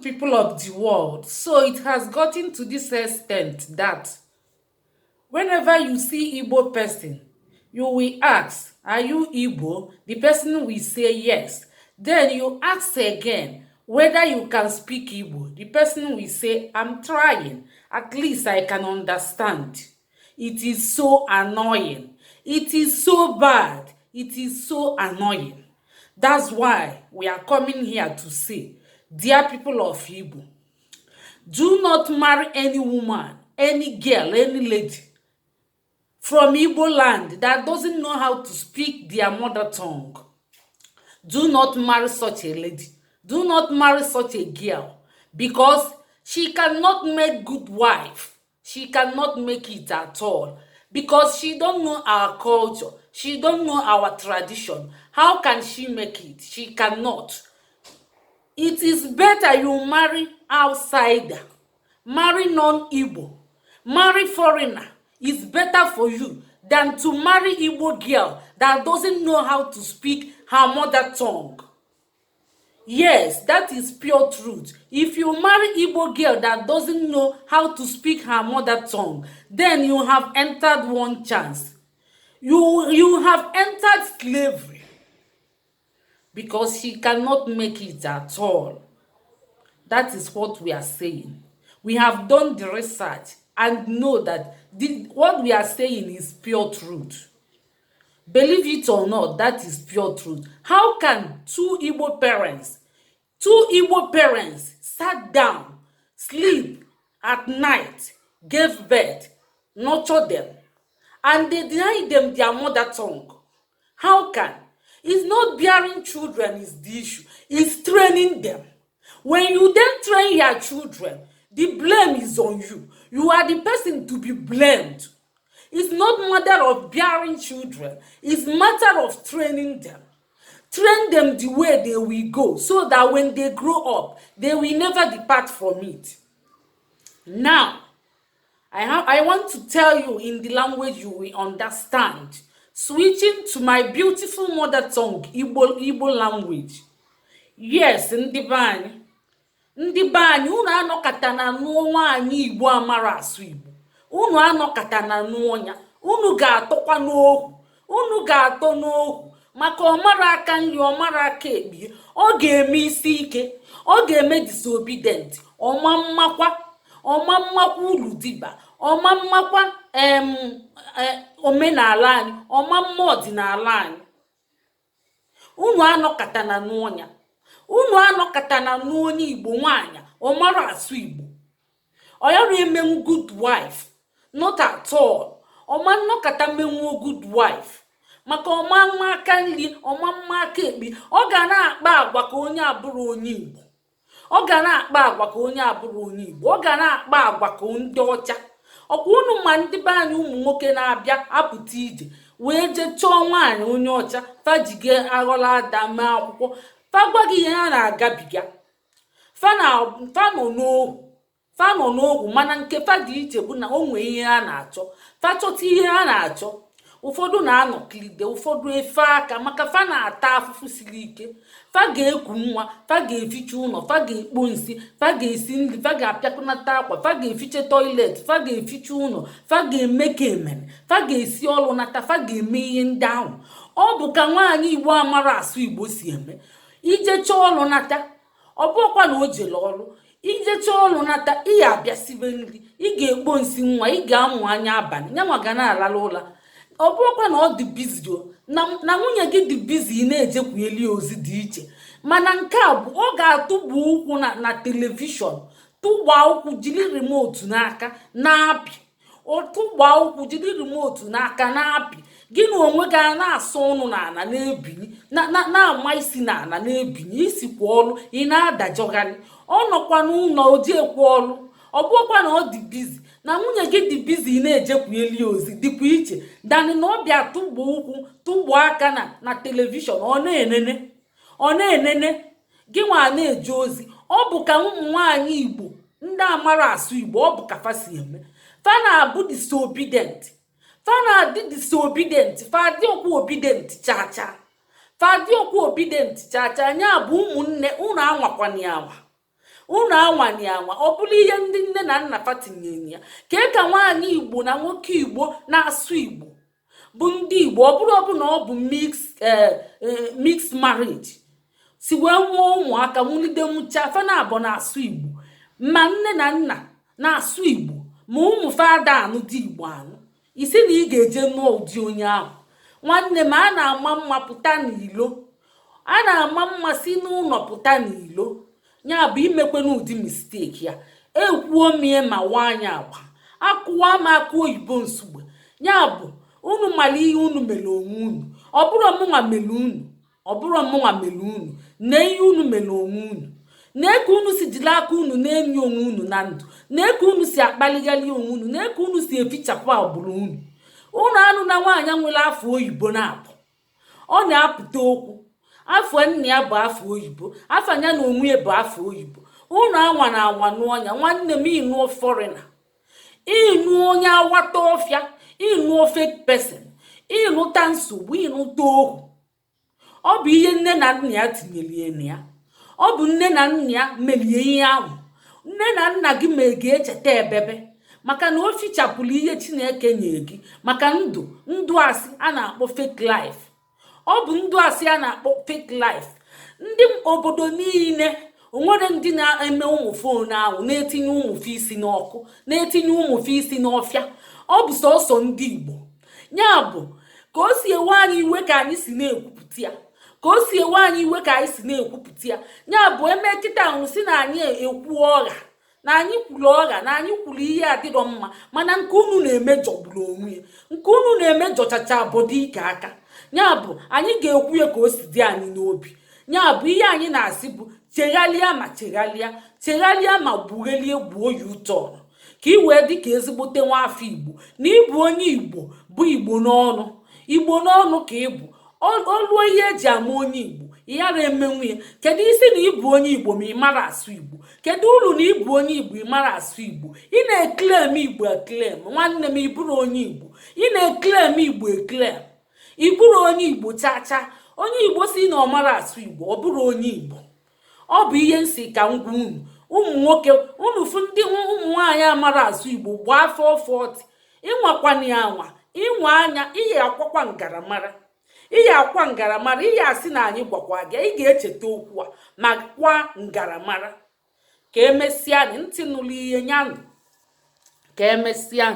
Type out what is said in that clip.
People of the world. So it has gotten to this extent that whenever you see Igbo person, you will ask, "Are you Igbo?" The person will say yes. Then you ask again whether you can speak Igbo. The person will say, "I'm trying. At least I can understand." It is so annoying. It is so bad. It is so annoying. That's why we are coming here to say, dear people of Igbo, do not marry any woman, any girl, any lady from Igbo land that doesn't know how to speak their mother tongue. Do not marry such a lady. Do not marry such a girl, because she cannot make good wife. She cannot make it at all, because she don't know our culture. She don't know our tradition. How can she make it? She cannot. It is better you marry outsider, marry non-Igbo, marry foreigner. It's better for you than to marry Igbo girl that doesn't know how to speak her mother tongue. Yes, that is pure truth. If you marry Igbo girl that doesn't know how to speak her mother tongue, then you have entered one chance. You have entered slavery, because she cannot make it at all. That is what we are saying. We have done the research and know that what we are saying is pure truth. Believe it or not, that is pure truth. How can two Igbo parents sat down, sleep at night, gave birth, nurture them, and they deny them their mother tongue? How can? It's not bearing children is the issue, it's training them. When you then train your children, the blame is on you. You are the person to be blamed. It's not matter of bearing children, it's matter of training them. Train them the way they will go, so that when they grow up, they will never depart from it. Now, I want to tell you in the language you will understand. Switching to my beautiful mother tongue, Igbo, Igbo language. Yes, ndị be anyị, ndị be anyị, unu anọkọta na nụọ nwaanyị Igbo amara asụ Igbo. Unu anọkọta na nụọ ya, unu ga-atọkwa n'ohu, unu ga-atọ n'ohu, maka ọmara aka nri, ọmara aka ekpie, ọ ga-eme isi ike, ọ ga-eme disobedient, ọma mmakwa, ọma mmakwa uru diba, ọma mmakwa em omenala anyị, ọma mma ọdịnala anyị. Unu anọkọta na nụọ ya, unu anọkọta na nụọ onye Igbo nwaanyị ọmara asụ Igbo. Ọ yara emenwu good wife, not at all. Ọma nnọkọta menwuo good wife, maka ọma mma aka nri, ọma mma aka ekpe. Ọ ga na-akpa agwa ka onye abụrụ onye Igbo. Ọ ga na-akpa agwa ka onye abụrụ onye Igbo. Ọ ga na-akpa agwa ka ndị ọcha. Ọkwa unu ma ndị be anyị, ụmụ nwoke na-abịa apụta ije wee jee chọọ nwaanyị onye ọcha, fajige aghọla ada mee akwụkwọ, fa gwa gị ihe ha na-agabiga. Fa nọ n'ohu, fa nọ n'ohu, mana nke fa dị iche bụ na o nwee ihe ha na-achọ. Fa chọta ihe ha na-achọ, ụfọdụ na-anọkilide, ụfọdụ efe aka, maka fa na-ata afụfụ siri ike. Fa ga-eku nwa, fa ga-eficha ụlọ, fa ga-ekpo nsị, fa ga-esi nri, fa ga-apịakọnata akwa, fa ga-efiche toilet, fa ga-eficha ụlọ, fa ga-eme ka emere, fa ga-esi ọrụ nata, fa ga-eme ihe ndị ahụ. Ọ bụ ka nwaanyị Igbo amara asụ Igbo si eme. Ije chọọ ọrụ nata, ọ bụrụkwa na o jere ọrụ, ije chọọ ọrụ nata, ị ga-abịa sibe nri, ị ga-ekpo nsị nwa, ị ga-amụ anya abalị, nyanwa ga na-alala ụla. Ọ bụrụkwa na ọ dị busy o na nwunye gị dị busy, ị na-ejekwueli ozi dị iche, mana nke a bụ ọ ga-atụgbu ụkwụ na television, tụgba ụkwụ jiri remote n'aka na-apị, tụgba ụkwụ jiri remote n'aka na-apị. Gị na onwe gị a na-asọ ọnụ n'ala na-ebinyi, na-ama isi n'ala na-ebinye isikwa ọrụ, ị na-adajọgharị. Ọ nọkwa n'ụlọ ojiekwa ọrụ. Ọ bụrụkwa na ọ dị busy, na nwunye gị dị busy, ị na-ejekwueli ozi dịkwa iche dani na ọ bịa tụgba ụkwụ, tụgba aka na television, ọ na-enene, ọ na-enene gị nwa na-eje ozi. Ọ bụ ka ụmụ nwanyị Igbo ndị amara asụ Igbo, ọ bụ ka fa si eme. Fa na-abụ disobedient, fa na-adị disobedient, fa adị okwu obedient chaa chaa, fa adị okwu obedient chaa chaa. Nya bụ, ụmụnne, unu anwakwana ya anwa. Unu anwani anwa, ọ bụrụ ihe ndị nne na nna fa tinyere ya. Kee ka nwaanyị Igbo na nwoke Igbo na-asụ Igbo bụ ndị Igbo, ọ bụrụ ọbụna ọ bụ mix marriage, si wee mụọ ụmụaka, nwulide, mụcha fa na abụọ na-asụ Igbo, ma nne na nna na-asụ Igbo, ma ụmụ fada anụ dị Igbo anụ, isi na ị ga-eje nụọ ụdị onye ahụ? Nwanne m, a na-ama mma pụta n'ilo, a na-ama mma si n'ụlọ pụta n'ilo. Ya bụ, imekwana ụdị mistake ya. Ekwuo mie ma nwaanyị agba akụwa m akụ oyibo nsugbe. Ya bụ, unu mara ihe unu mere onwe unu. Ọ bụrụ mụnwa mere unu, ọ bụrụ mụnwa mere unu na ihe unu mere onwe unu, na ka unu si jiri aka unu na-enyi onwe unu na ndụ, na ka unu si akpaligharị onwe unu, na ka unu si efichapụ agbụrụ unu. Unu anụ na nwaanyị nwere afọ oyibo na-abụ, ọ na-apụta okwu, afọ nna ya bụ afọ oyibo, afọ ya na onwe ya bụ afọ oyibo. Unu anwa na anwa nụọ ya. Nwanne m, ịnụọ foreigner, ịnụ onye awata ọfịa, ịnụọ fake person, ịnụta nsogbu, ịnụta ohu. Ọ bụ ihe nne na nna ya tinyere enu ya, ọ bụ nne na nna ya merie ihe ahụ. Nne na nna gị ma ga-echeta ebebe, maka na o fichapụrụ ihe Chineke nye gị, maka ndụ ndụ asị a na-akpọ fake life. Ọ bụ ndụ asị a na-akpọ fake life. Ndị obodo niile, onwere ndị na-eme ụmụ phone ahụ, na-etinye ụmụfe isi n'ọkụ, na-etinye ụmụfe isi n'ọfịa. Ọ bụ sọsọ ndị Igbo. Ya bụ, ka o si ewe anyị iwe ka anyị si na-ekwupụta ya, ka o si ewe anyị iwe ka anyị si na-ekwupụta ya. Ya bụ, eme kịta ahụ si na anyị ekwu ọgha, na anyị kwuru ọgha, na anyị kwuru ihe adịrọ mma. Mana nke unu na-eme jọgburu onwe ya. Nke unu na-eme jọchacha bọdụ ike aka. Ya bụ, anyị ga-ekwu ya ka o si dị anyị n'obi. Ya bụ, ihe anyị na-asị bụ cheghalịa, ma cheghalịa, cheghalịa, ma gbughelie, gbuo ya ụtọ, ka ị wee dị ka ezigbote nwa afọ Igbo, na ịbụ onye Igbo bụ Igbo n'ọnụ, Igbo n'ọnụ ka ị bụ. Oluo ihe eji ama onye Igbo, ị ghara emenwu ya. Kedu isi na ịbụ onye Igbo ma ị mara asụ Igbo? Kedu uru na ịbụ onye Igbo ị mara asụ Igbo? Ị na-eclaim Igbo eclaim. Nwanne m, ị bụrụ onye Igbo, ị na-eclaim Igbo eclaim, ị bụrụ onye Igbo chaa chaa. Onye Igbo si na ọ mara asụ Igbo, ọ bụrụ onye Igbo. Ọ bụ ihe nsi ka m gwa unu. Ụmụ nwoke, unu fụ ndị ụmụ nwaanyị amara asụ Igbo, gbaa afọ 40, ịnwakwana ya anwa, ịnwa anya, iyi akwakwa ngaramara, iyi akwa ngaramara, iyi asị na anyị gwakwa gị. Ị ga-echeta okwu a ma kwa ngaramara. Ka emesịa. Ntị nụrụ ihe nyanụ. Ka emesịa.